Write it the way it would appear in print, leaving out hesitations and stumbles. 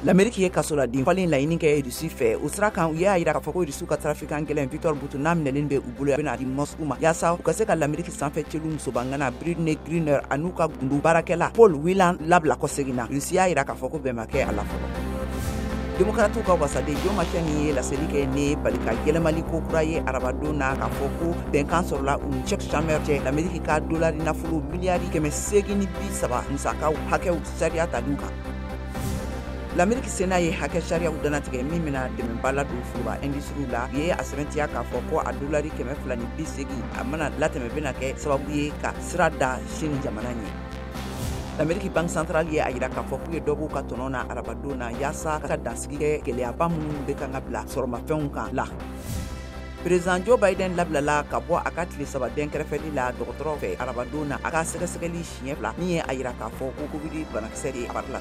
L'Amérique ye kasoladen falen laɲini kɛ Russie fɛ. O sira kan, u y'a jira k'a fɔ ko Russie ka trafiquant gɛlɛn Victor Bout n'a minɛlen bɛ u bolo, a bɛna di Moscou ma yaasa u ka se ka l'Amérique sanfɛ celu musobangana Brittney Griner an'u ka gundu baarakɛla Paul Whelan labila kɔsegin na. Russie y'a jira k'a fɔ ko bɛn ma kɛ a la fɔlɔ. Démocratew ka wasaden Joe Manchin ye laseli kɛ ne bali ka yɛlɛmali ko kura ye arabadon na, k'a fɔ ko bɛnkan sɔrɔla u ni Chuck Schumer cɛ l'Amérique ka dolari nafolo miliyari 830 musakaw hakɛw sariya taliw kan. L'Amérique Sénat ye hakɛ sariyaw dannatigɛ min bɛna dɛmɛba ladon foroba industrie la. U ye a sɛbɛntiya k'a fɔ ko a dolari 280 a mana latɛmɛ, bɛna kɛ sababu ye ka sira da Chine jamana ɲɛ. L'Amérique Banque centrale ye a jira k'a fɔ k'u ye dɔ b'u ka tɔnɔ na arabadon na, yaasa ka dansigi kɛ gɛlɛyaba minnu bɛ kan ka bila sɔrɔmafɛnw kan la. Président Joe Biden labilala ka bɔ a ka tile 3 dɛnkɛrɛfɛli la dɔgɔtɔrɔ fɛ arabadon na, a ka sɛgɛsɛgɛli siɲɛ fila min ye a jira k'a fɔ ko Covid banakisɛ de a fari la.